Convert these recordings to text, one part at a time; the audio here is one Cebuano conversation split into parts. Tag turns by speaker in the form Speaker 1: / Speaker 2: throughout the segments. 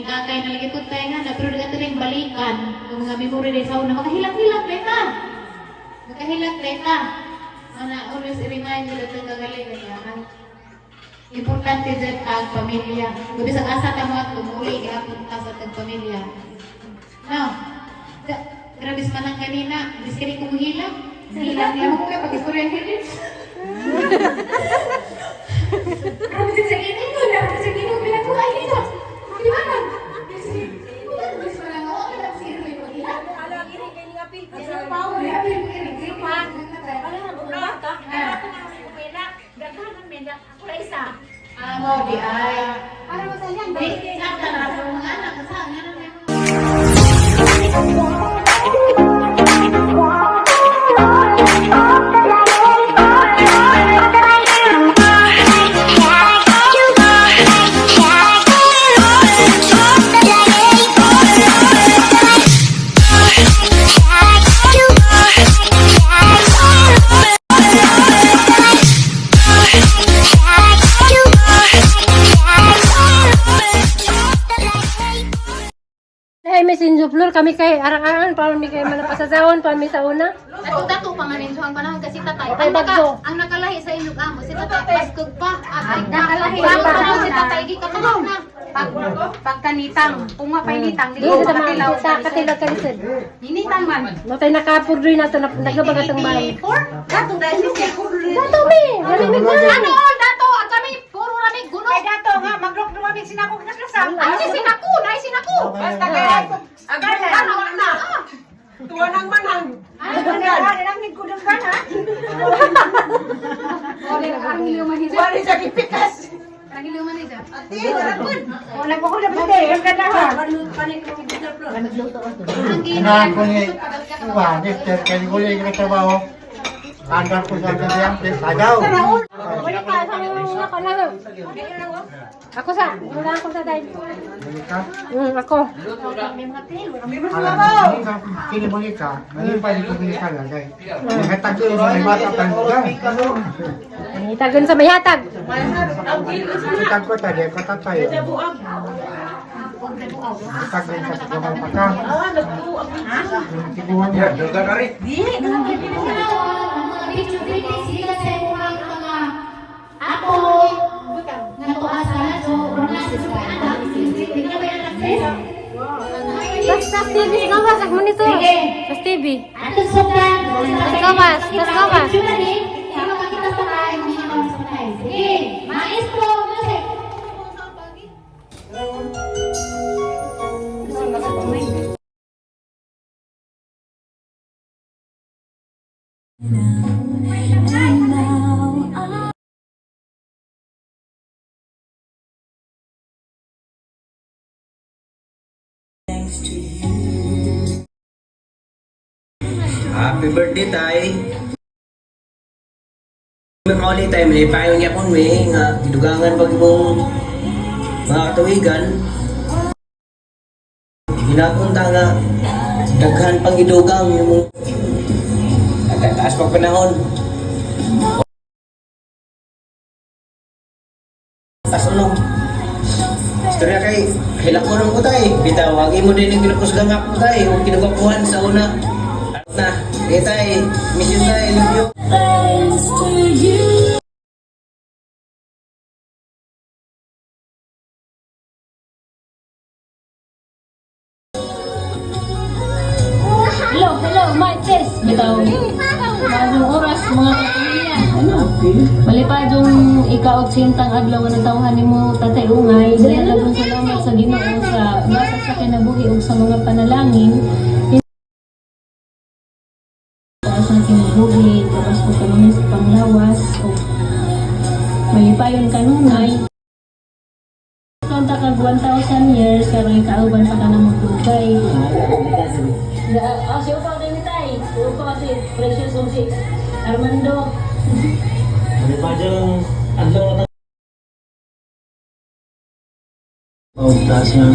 Speaker 1: Ningakay na lagi pud tayo nga na, pero di ning balikan ng mga memory day sa una, makahilak-hilak na ta. Makahilak na ta. Ana, always i-remind nila itong kagaling nga ang importante dyan ang pamilya. Kung bisag asa ka mo at tumuli, gihapon ta sa atong pamilya. No? Grabe sa manang kanina, bis kani kumuhilak. Hilak niya mo kaya pag-istorya ang hilit. Grabe sa ini ko, grabe sa ini ko, pinakuha ito. Di ba man? Bis manang ako, kaya si Irwin maghilak. Grabe, Ah, mo di ay. Di, sakta na sa mga anak, sa nga na may mga
Speaker 2: Ay, may Sinjo Flor, kami kay arang-arangan, pa mi kay manapasasahon, pa mi sa una.
Speaker 1: Dato-dato pa man ang panahon kasi tatay.
Speaker 2: Okay,
Speaker 1: Ang, naka,
Speaker 2: bagyo.
Speaker 1: ang nakalahi sa inyong amo, si tatay baskog pa. Ay,
Speaker 3: nakalahi.
Speaker 1: Ang panahon si tatay gikatulog na.
Speaker 3: Pag pagkanitang, punga pa initang, dili
Speaker 2: Dili
Speaker 3: ko
Speaker 2: sa mga
Speaker 3: katilaw.
Speaker 2: sa katilaw kalisod.
Speaker 3: Initang man.
Speaker 2: No tay nakapurdoy na to nagabag atong bahay.
Speaker 3: 84? Dato dahil siya.
Speaker 2: Dato mi, dali mi
Speaker 1: Ano all dato ang kami puro rami guno.
Speaker 4: Ay dato nga maglok dumami sinako kaslasang.
Speaker 1: Ay si sinaku, nay sinaku.
Speaker 4: Basta kay agar
Speaker 1: Ano na?
Speaker 4: Tuwa nang manang. Ay, ano lang ni kudang kan ha? Wala sa gipikas. Ate, wala pud. Wala ko ko dapat eh. Ang ganda ha.
Speaker 1: Ang
Speaker 5: Inahan ko ni Uwa, Mister, kaya ko yung trabaho. Andar ko sa ganyan, sagaw.
Speaker 2: Wala ka sa ako lang. Ako sa, wala ako sa tay.
Speaker 5: Malika,
Speaker 2: Ako.
Speaker 5: alam mo, kini Monica, malipay ko Monica lagay. Nahatag ko sa may bata pa nila.
Speaker 2: Itagon sa may hatag.
Speaker 5: Kitag ko tadi, ko tatay. Kitag rin sa kamay pa ka. Tiguan niya.
Speaker 1: Ang mga video critics gikan sa imong mga apoy nga tuwa sa radyo, Ronas, anak, sis, di ka ba yung anak, sis?
Speaker 2: Tas TV sa gawas, ang monitor.
Speaker 1: Sige.
Speaker 2: Tas TV.
Speaker 1: Atong sukdan.
Speaker 2: Tas gawas, tas gawas.
Speaker 1: Sama makita sa tayo, mga sa tayo. Sige, maestro, music.
Speaker 6: Happy birthday, Tay. May tayo, may payo niya kung may nga gidugangan pag imong mga katuwigan. Ginapunta nga daghan pang gidugang imong taas pag panahon. Kasulong. Istorya kay hilak ko rin ko tay. Bitaw, agi mo din yung kinapusgang ako tay. O kinugapuhan sa una. Ano na? Eh tay, miss you tay, love you.
Speaker 2: Hello, hello, my test. Bitaw. Bagong oras, mga kapamilya. Ano? Malipad yung ika-otsintang adlaw nga natawhan nimo Tatay Ungay. Daghang salamat sa Ginoo sa basa sa kinabuhi ug sa mga panalangin. Taas ng kinabuhi, taas ko kanunay sa panglawas ug malipayon kanunay. Konta kag 1,000 years karon kauban pa ka na magdugay. Ah, si Upa din ni Tay. Si Upa kasi precious ug si Armando.
Speaker 7: Malipad yung adlaw na o taas nga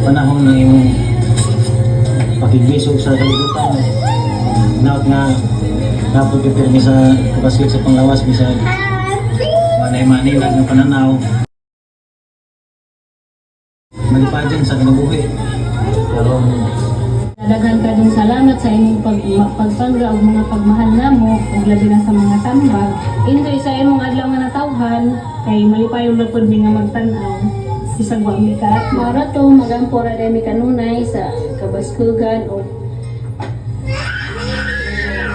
Speaker 7: panahon ng imong pakigbisog sa kalibutan. Naot nga napod ka pirmi sa kabaslig sa panglawas bisag manay-manay lang nga pananaw. malipayan sa kinabuhi. Pero
Speaker 2: Daghan kayong salamat sa imong pagpangga ug mga pagmahal namo ug labi na sa mga tambag. Enjoy sa imong adlaw nga natawhan kay malipayon ra pud mi nga magtan-aw. Bisag wa mi ka. Mao to magampo ra mi kanunay sa kabaskugan o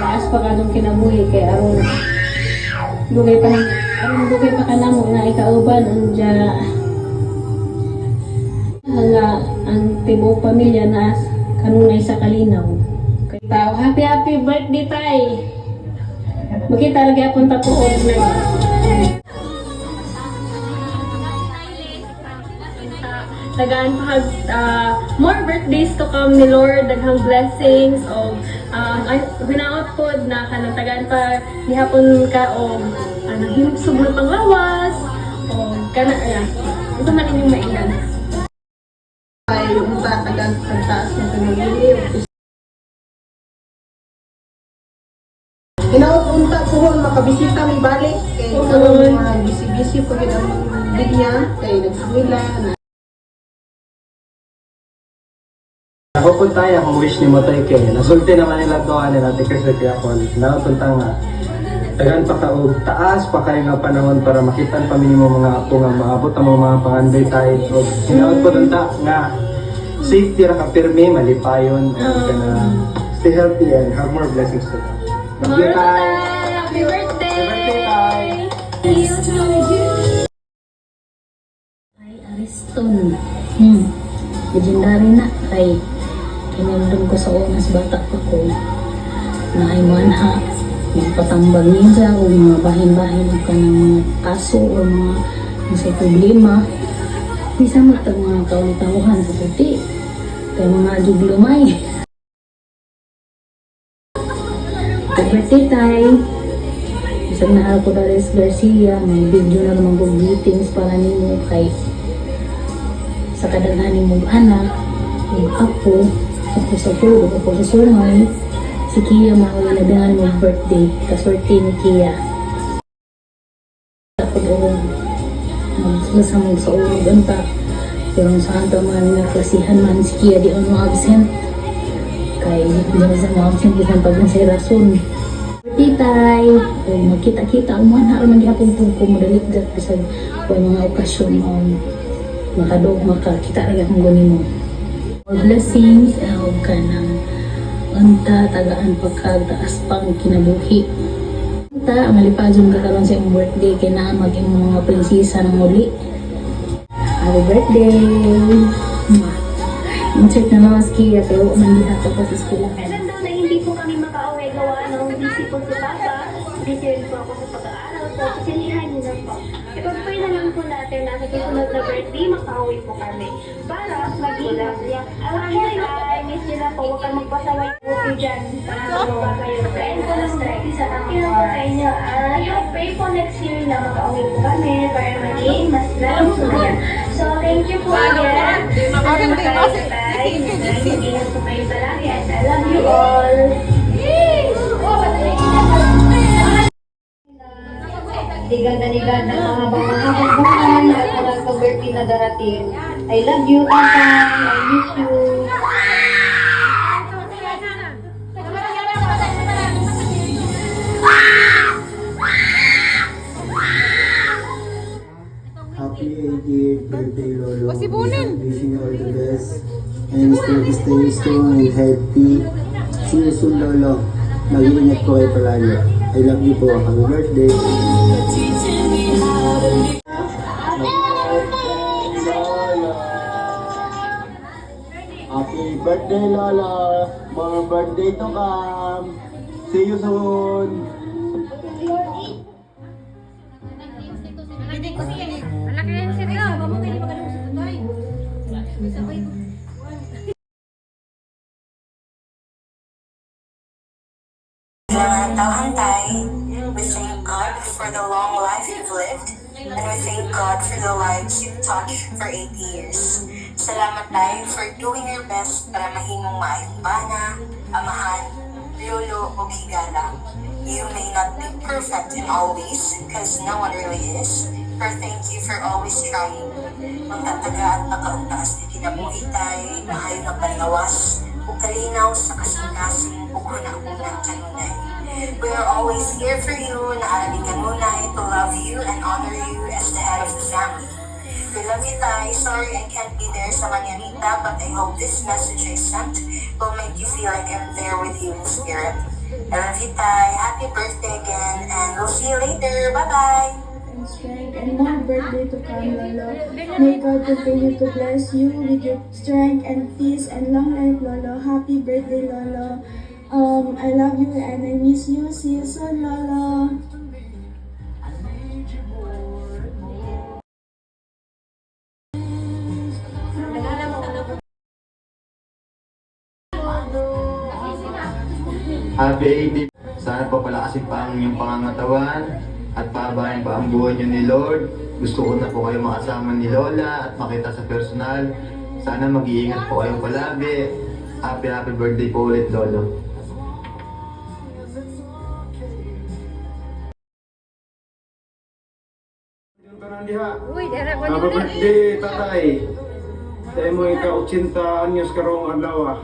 Speaker 2: taas pa katong kinabuhi kay aron dugay pa kanamo nga ikauban unya nga ang tibuok pamilya na kanunay sa kalinaw. Kay tao, happy happy birthday, Tay! Makita lagi akong tapuon na. Tagaan pa kag, more birthdays to come ni Lord, daghang blessings og ay hinaot pod na kanang tagaan pa gihapon ka og ano hinubsob na panglawas og kana ay ito man inyong mailan.
Speaker 4: Ay, unta tagang taas ng kinabuhi. Hinaot unta puhon makabisita mi balik kay karon mga busy-busy pa gid ang linya kay nag-eskwela na.
Speaker 8: Ako po tayo, akong wish ni mo tayo kay nasulti naman nila to ani natin kasi kaya ko napunta nga tagan pa ka og taas pa kayo nga panahon para makitan pa minimo mga apo nga maabot ang mga pangandoy tayo og hinaot po ta nga safety ra ka pirmi malipayon and kana stay healthy and have more blessings to come. Love you, Tay.
Speaker 2: Happy birthday!
Speaker 8: Happy birthday, Tay!
Speaker 2: Ay, Ariston. Legendary na kay kinandom ko sa unas bata pa ko na ay manha magpatambag niya o mga bahin-bahin o kanang mga kaso o mga sa problema bisa mo itong mga kaulitawahan sa puti kay mga juglumay. Happy birthday, Tay! Isang na ako Darius Garcia, may video na naman kong greetings para nimo kay sa kadaghan nimong anak, ug apo, ako sa tulo, ako sa sungay, si Kia mao labihan mong birthday, kaswerte ni Kia. Ako og magsa mo sa urog unta, pero sa anta man nga klasihan man si Kia di mo absent. Kay di man sa mo absent bisan pag sa rason. Titay, o magkita-kita, umuan haron man gihapon pud ko modalikdat bisag o mga okasyon o makadog makakita ra gyud kung nimo. More blessings og kanang unta tagaan pa kag taas pang kinabuhi. Unta malipajon ka karon sa imong birthday kay naa mag imong mga prinsesa nang muli. Happy birthday! Mwah. Insert na lang mas Kia kay wa man diha ka pa sa eskwelahan.
Speaker 9: Alam daw na hindi po kami makauwi gawa ng busy po si Papa. Busy rin po ako sa pag-aaral. So, pasilihan niyo na po. Ipag-pray na lang po natin na sa susunod na birthday, makauwi po kami. Para maging masaya. I love you, Tay. Miss niyo na po. Huwag kang magpasaway po dyan. Para tumaba kayo. Kain po ng strike. Sa akin po sa inyo. I hope pray po next year na makauwi po kami para maging mas lalong sumaya. So, thank you po again. Sana makauwi tayo. Mag-ingat po kayo palagi and I love you all.
Speaker 1: Ligad na mahabang mahabang buhay at walang pag-birthday na darating. I love you, Tatay. I miss you.
Speaker 8: Happy 88th birthday, Lolo. Wishing you all the best. And stay strong and healthy. See you soon, Lolo. Mag-iingat po kayo palagi. I love you po. Happy birthday. Lolo. Happy birthday, Lolo. More birthday to come. See you soon.
Speaker 10: Tauhantay, we thank God for the long life you've lived, and we thank God for the lives you've touched for 8 years. Salamat, Tay, for doing your best para mahimong maayong bana, amahan, lolo, o higala. You may not be perfect in all ways, because no one really is, but thank you for always trying. Magtatagaan pa ka og taas nga kinabuhi, Tay, maayo nga panglawas, ug kalinaw sa kasing-kasing ug huna-huna kanunay. We are always here for you, naa ra mi kanunay to love you and honor you as the head of the family. We love you, Tay. Sorry I can't be there sa mañanita, but I hope this message I sent will make you feel like I'm there with you in spirit. I love you, Tay. Happy birthday again, and we'll see you later. Bye-bye.
Speaker 9: And strength and more birthday to come, Lolo. May God continue to bless you with your strength and peace and long life, Lolo. Happy birthday, Lolo. I love you and I miss you. See you soon, Lolo.
Speaker 11: Happy 80. Sana po palakasin pa ang inyong pangangatawan at pahabain pa ang buhay niyo ni Lord. Gusto ko na po kayo makasama ni Lola at makita sa personal. Sana mag-iingat po kayo palagi. Happy happy birthday po ulit, Lolo.
Speaker 8: Tanan diha. Happy birthday, Tatay. Sa imo ika-80 anyos karong adlaw.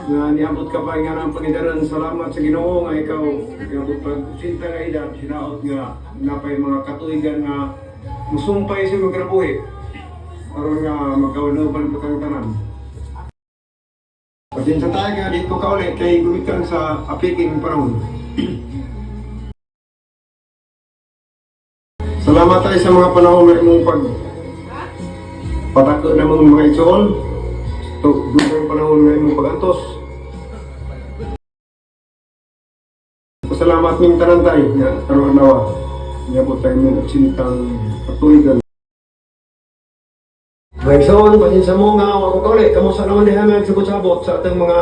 Speaker 8: Nga niabot ka pa nga ng pangidaran. Salamat sa Ginoo nga ikaw niabot pag 80 nga edad, hinaot nga napay mga katuigan nga musumpay sa imong kinabuhi. Aron nga magkawanoban pa kang tanan. Pasensya tayo nga dito ka ulit kay gumikan sa apiking panahon. Salamat tayo sa mga panahon na imong pag patako na mong mga igsoon. So, dugang panahon na imong pagantos. Pasalamat ming tanan tay nga karong adlaw. Niabot tayo mong otsintang katuigan. Mga igsoon, pasensya mo nga ako ka ulit. Kamusta naman diha nga nagsabot-sabot sa atong mga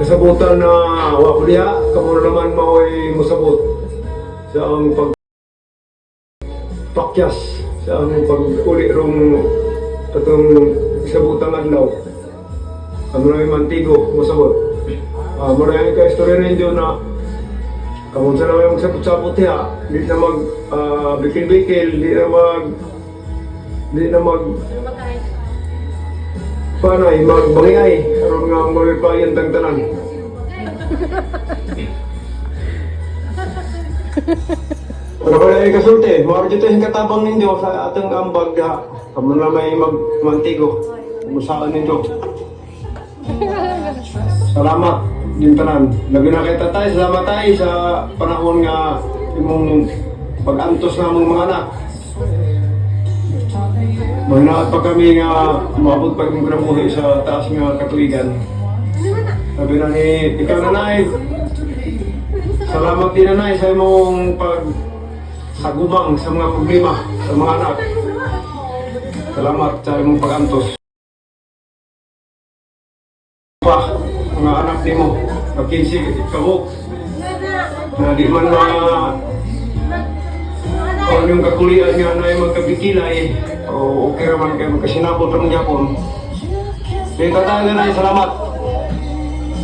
Speaker 8: kasabutan na wa ko diha. Kamo na naman mao'y mosabot sa ang pag pakyas sa among pag-uli rong atong sabutang adlaw. Amo na may mantigo, mosabot. Marami ka istorya ninyo na kung sa naman magsabot-sabot diha, di na mag bikil-bikil, di na mag panay, magbangiay, aron nga malipayan tang tanan. Wala ko na kasulti, mao dito yung katabang ninyo sa atong ambag diha. Kamo na may magmantigo. Kumusaon ninyo. Salamat yung tanan. Labi na kay Tatay, salamat tayo sa panahon nga imong pag-antos na among mga anak. Mahinaot pa kami nga umabot pa imong kinabuhi sa taas nga katuigan. Sabi na ni, ikaw nanay, salamat din, Nanay, sa imong pag sagubang sa mga problema sa mga anak. Salamat sa imong pag-antos. Pa, mga anak nimo, 15 kabuk. Na di man ma kung yung kakulian nga na yung magkabikilay, o okay raman kayo magkasinabot ramang yapon. Di Tatay, Nanay, salamat.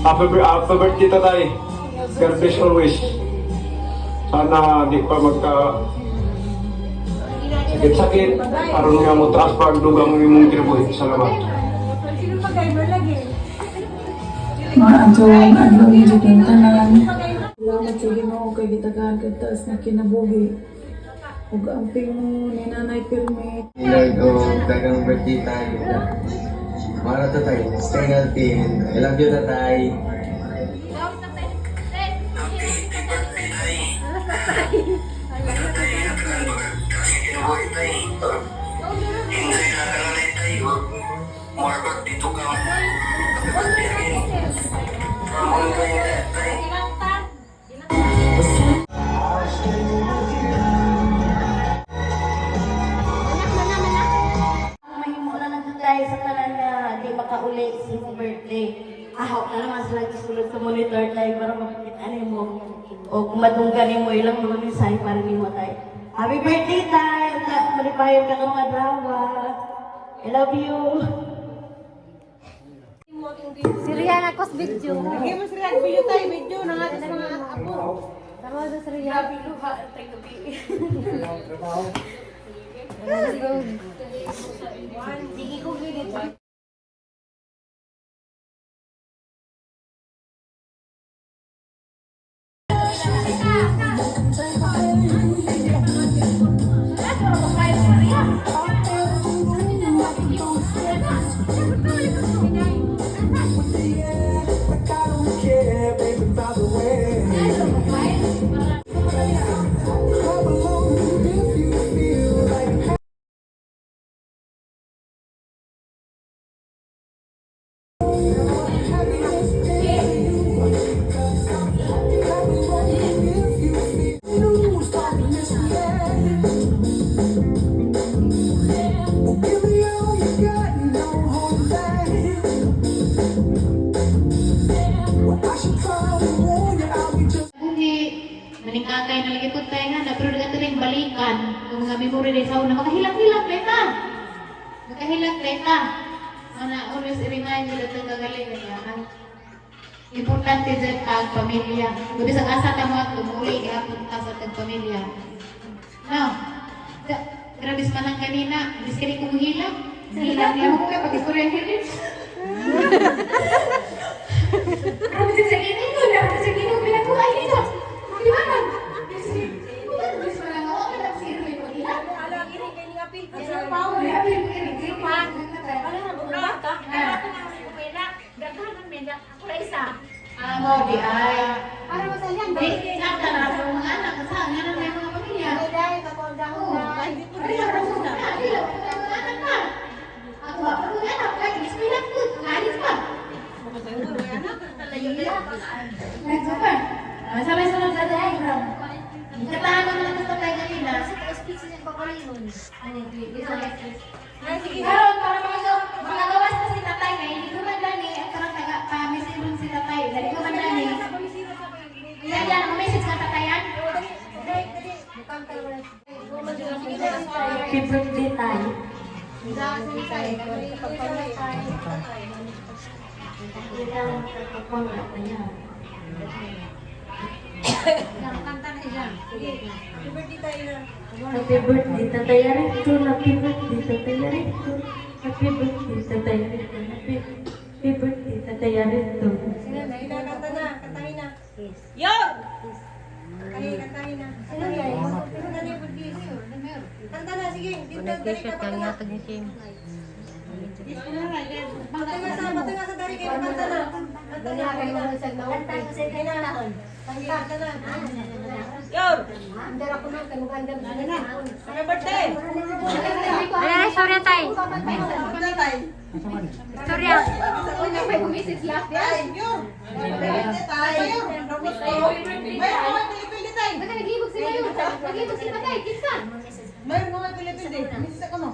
Speaker 8: Happy birthday, Tatay. God bless always. Sana di pa magka sakit-sakit aron nga mo taas pa ang dugang imong kinabuhi. Salamat.
Speaker 12: Maadtong adlaw jud ang tanan. Salamat sa Ginoo kay gitagaan kag taas nga kinabuhi. Ug amping mo ni Nanay Pirmi.
Speaker 11: Lord, oh, dagang birthday tayo. Mara Tatay, stay healthy and I love you, Tatay.
Speaker 10: Happy birthday, Tay. Tatay, kinabuhi, Tay. Hindi na kanunay, Tay. More birthday to come. Happy birthday again. From ongoing Tay.
Speaker 1: Mahimo na lang jud tayo sa tanan nga di makauli sa imong birthday. Ahaw na naman sila gisulod sa monitor tayo para makita nimo. O kung madunggan nimo ilang mga mensahe para nimo, Tay. Happy birthday, Tay! Malipayon ka karong adlaw. I love you!
Speaker 3: Si Rihanna kos video. Lagi mo si Rihanna video tayo, video na nga sa mga apo.
Speaker 2: Tama na si Rihanna.
Speaker 3: Grabe luha, tayo gabi.
Speaker 1: Buhi, maningkakay na lagi po tayo nga na, pero ato rin balikan yung mga memory days sa una, makahilak-hilak na ta. Makahilak na ta. Ana, always i-remind nila itong kagaling nga. Ang importante dyan ang pamilya. Gabi sa asa ta mo at tumuli, gihapon ta sa tag pamilya. No, grabe sa manang kanina, bis kani kumuhilak. Hilak niya mo kaya pag-istorya hilit. Grabe sa ginoo, grabe sa Ginoo, pinakuha dito. Di ba man? Bis manang ako, kaya si Irwin maghilak. Ah, mo di ay.
Speaker 3: Para masalyan.
Speaker 1: Di, sa na ako mga anak, sa nga na may mga pamilya.
Speaker 3: Dahil kakondahon na.
Speaker 1: Ay, ako na, di lang, mga anak na. Ako, ako mga anak, kahit bismillah po, alis pa. Nagsupa. Ah, sabay sunod na dahil. Katahan mo na lang sa tatay kanina. Karon para makagawas na si tatay kay hindi ko man dani ang karang taga pa-message si tatay. Dali ko man dani. Yan yan, message ka tatayan.
Speaker 2: Happy birthday tayo. Happy birthday, Tatay Arito. Happy birthday, Tatay Arito. Happy birthday, Tatay Arito. Happy birthday, Tatay Arito.
Speaker 3: Kanta na, kantahin na. Yo! Kantahin, kantahin na. Ano yan? Ano na yung Kanta na, sige. Dito, dali ka pa na. Bato nga sa dari kayo, kanta na. Kanta na, kanta na. Kanta, kanta na. Yo! Happy birthday!
Speaker 9: Ay, sorry tay.
Speaker 4: Tatay.
Speaker 9: Sorry. Ah.
Speaker 1: May message lahat yan.
Speaker 4: Tay, yun. Happy tay. Robusto. May mga pilipili tay.
Speaker 1: Baka naglibog si Mayo. Naglibog si Tatay, kinsa?
Speaker 4: May mga pilipili. Misis ako no.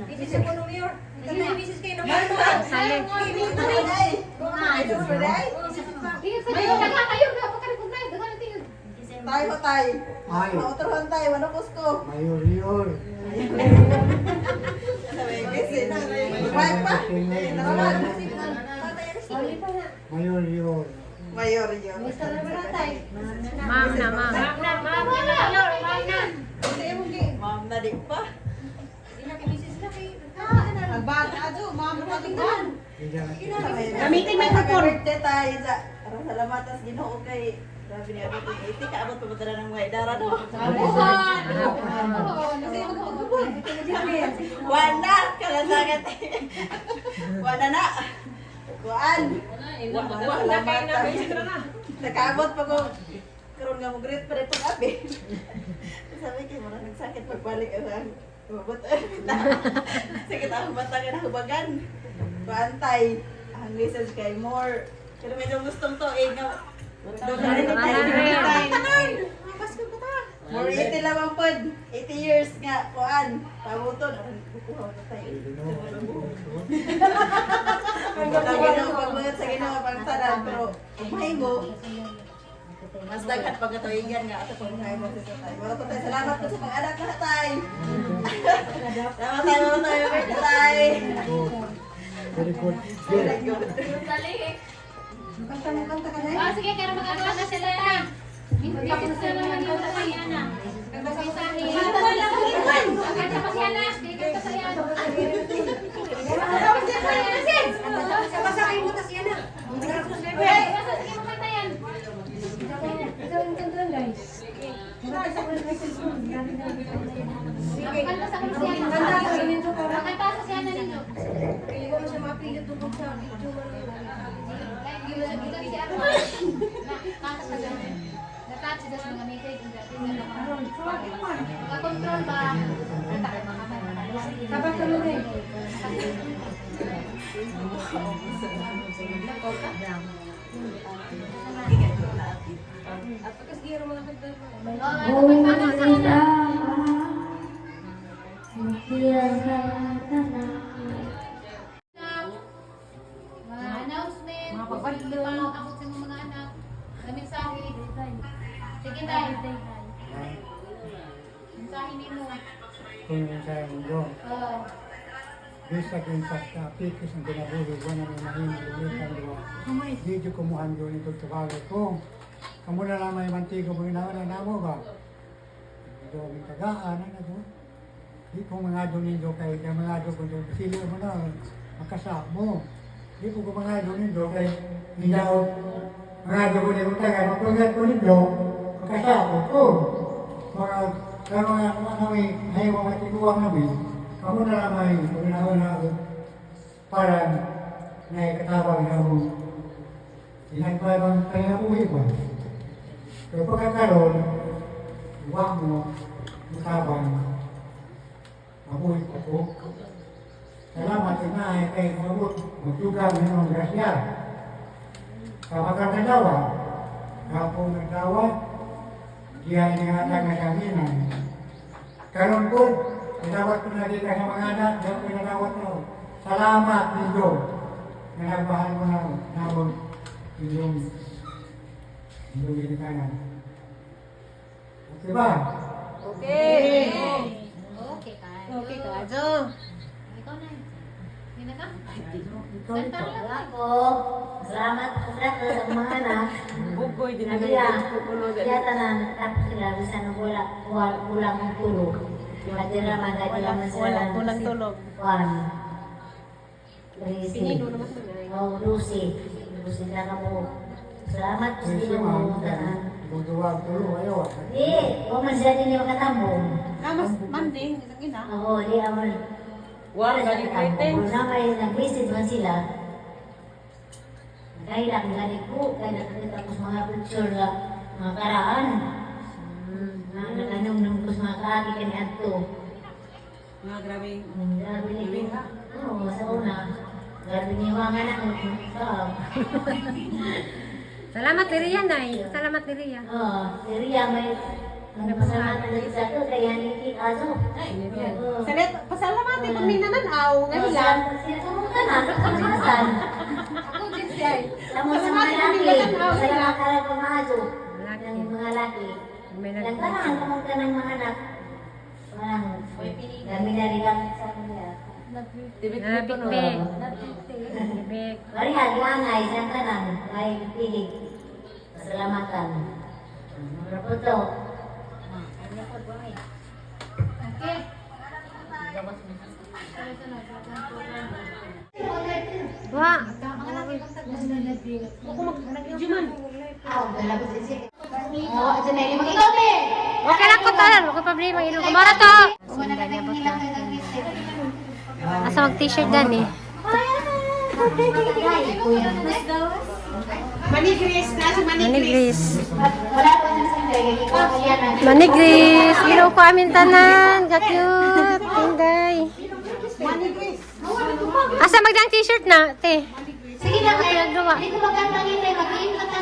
Speaker 3: Misis ko no, Mayor. Misis kayo no.
Speaker 9: Sali.
Speaker 4: Tay. Tay.
Speaker 1: Tingin sa kayo, daghan kayo, pagka-recognize, daghan ang tingin.
Speaker 4: Tayo tay.
Speaker 5: Ay.
Speaker 4: Mautrahan tayo, manukos ko.
Speaker 5: Mayor yun.
Speaker 4: May pa. Nakaman.
Speaker 5: Mayor yun.
Speaker 4: Mayor yun.
Speaker 9: Ma'am na, ma'am.
Speaker 1: Wala, ma'am na.
Speaker 4: Ma'am na di pa.
Speaker 3: Ang bata, ado, ma'am,
Speaker 4: Gamitin
Speaker 3: microphone.
Speaker 4: Birthday tayo sa aron salamat as Ginoo kay grabe niya abot og 80 ka abot pa ba ng mga idara no. Wala kalasangat. Wala na. Kuan. Wala na. Nakaabot pa ko karon nga mo great pa rin pag abi. Sabi kay mura nagsakit pagbalik ang mabot. Sakit ang bata nga nahubagan. Kuan tay ang message kay more. Pero medyo gustong to eh nga. More 80 lamang pod. 80 years nga kuan. Pabuton ang kukuha ko tayo. Sa Ginoo pagbuhat sa Ginoo pagtanan pero kung mahimo mas daghan pagkatuigan nga ato pag mahimo sa tatay. Wala po tayo. Salamat po sa pag-anak na tay. Salamat tayo, wala tayo, birthday tay.
Speaker 5: Very good.
Speaker 4: Very good.
Speaker 3: Kanta mo, kanta ka na.
Speaker 1: Ah, sige, kaya magagawa na sila na. Tapos na naman yung tatay.
Speaker 3: Kanta sa
Speaker 1: Kanta pa siya na. Kanta sa Kristiana. Kanta sa Siana ninyo.
Speaker 3: Hindi ko siya mapilot tungkol sa video man.
Speaker 1: Control ba?
Speaker 3: Dapat tulog eh.
Speaker 1: Mga announcement, mga pagpapakot sa mga anak, mga mensahe. Sige tayo. Mensahe nimo.
Speaker 5: Kung sa mundo,
Speaker 1: Oo.
Speaker 5: bisag sa apikis ang kinabuhi, wala may mahimo lumitan duwa. Di jud kumuhan doon ito tuwalo ko. Kamo na lang may mantigo mo na na namo ba? Do mi tagaan na do. Di ko mga doon nindo kay kay mga doon kung sili mo na makasa mo. Di ko mga doon nindo kay nindaw mga doon ko nindo taga mapungat ko nindo makasa ko. Mga kaya mga ano ay ay mga tiguang namin. Kamo na lang may paginawa na ako para naikatawag na ako. Ginagawa bang kaya ba? Pero pagkakaroon, iwa mo, mutabang, mabuhi ko po. Salamat na ay kay mabut, magtugang ng grasya. Kapag nagawa, kapong nagawa, diyan nga taga-saminan. Karon po, pinawat ko na kita sa mga anak, dahil pinawat ko. Salamat ninyo. Nagmahal mo na namon inyong inyong ginikanan. Okay ba?
Speaker 3: Okay.
Speaker 1: Okay ka.
Speaker 3: Okay ka, Jo.
Speaker 1: Ikaw na. Hindi na ka?
Speaker 5: Ikaw,
Speaker 1: Kanta
Speaker 5: ikaw.
Speaker 1: lang.
Speaker 13: Ako, salamat salamat sa mga anak.
Speaker 3: Bugoy din na
Speaker 13: Kaya, kaya tanan, tapos sila, bisan wala, wala, kulang ang tulog. At dira man, dahil man sila.
Speaker 3: Wala, kulang tulog.
Speaker 13: One. Lucy.
Speaker 3: Pinino naman sa mga.
Speaker 13: Oh, Lucy. Lucy na ka mo. Salamat sa
Speaker 5: Lucy,
Speaker 13: inyo
Speaker 5: ma'am.
Speaker 13: tanan.
Speaker 5: Buduwag tulo kayo.
Speaker 13: Di, wa man sila din yung makatambong.
Speaker 4: Namas Monday, isang ina.
Speaker 13: Oo, di amon.
Speaker 3: Wa, gani
Speaker 13: Katambong. Na may nag-visit man sila. Kaya lang gani ko, kaya nakakita ko sa mga picture nga mga karaan. Na nakanong ko sa mga kaagi kani adto.
Speaker 4: Mga grabe.
Speaker 13: Grabe ni Oo, sa una. Grabe ni mga anak ko. Oo.
Speaker 3: Salamat ni Ria, Nay. Salamat ni Ria.
Speaker 13: Oo, si Ria may nagpasalamatan na sa ato kaya ni Azo. Oo.
Speaker 4: Salit, pasalamati pag minananaw, ngayon lang.
Speaker 13: Sila kumuha na, kamasan.
Speaker 1: Ako din siya.
Speaker 13: Tamo sa mga laki, sa mga karapamazo, ng mga laki.
Speaker 3: May
Speaker 13: Nagtanahan kamo ka ng mga anak. Walang, dami na rin lang sa kanila.
Speaker 3: Nabikbik. Nabikbik.
Speaker 13: Mari hagangay sa tanan, may pihig. Pasalamatan. Mga po to.
Speaker 1: Okay.
Speaker 3: Wa.
Speaker 1: Oh, Janelle, mag-ikaw te.
Speaker 3: Okay lang ko tanan, wala ko problema ilong ko. Mara to.
Speaker 1: Wala na naghilang na nag-visit.
Speaker 3: Asa mag t-shirt dan eh.
Speaker 4: Manigris, nasa
Speaker 3: Manigris.
Speaker 1: Wala pa dyan sa hindi. Ikaw siya na.
Speaker 3: Manigris. Ginoo ko amin tanan. Ka-cute. Tinday. Asa magdang t-shirt na, te?
Speaker 1: Sige na kayo.
Speaker 3: Gawa.
Speaker 1: Hindi ko magkanta ngin Mag-iim ka.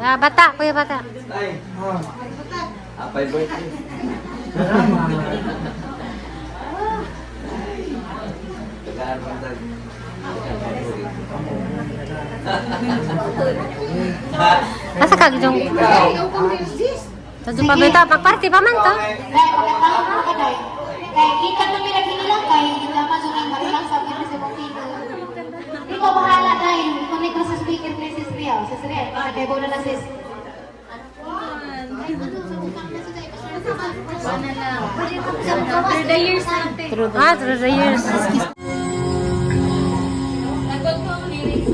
Speaker 3: Ah, bata, kuya bata.
Speaker 6: Tay, happy birthday.
Speaker 5: Salamat.
Speaker 6: Tagaan mo tag.
Speaker 3: Asa ka gidong? Tadto pa beta, pagparty pa man to.
Speaker 1: Dahil pagkatawag mo ka dahil. Kay kita na pinaghilang kay hindi naman yung marilang sa akin sa mong tigo. Ikaw bahala dahil. Connect ko sa speaker ni Sis Ria. Sis Ria, kay na na sis. Ay, ano, sa utang na sa
Speaker 2: Through the years natin.
Speaker 3: Ah, through the years.
Speaker 2: Nagot ko ang lyrics.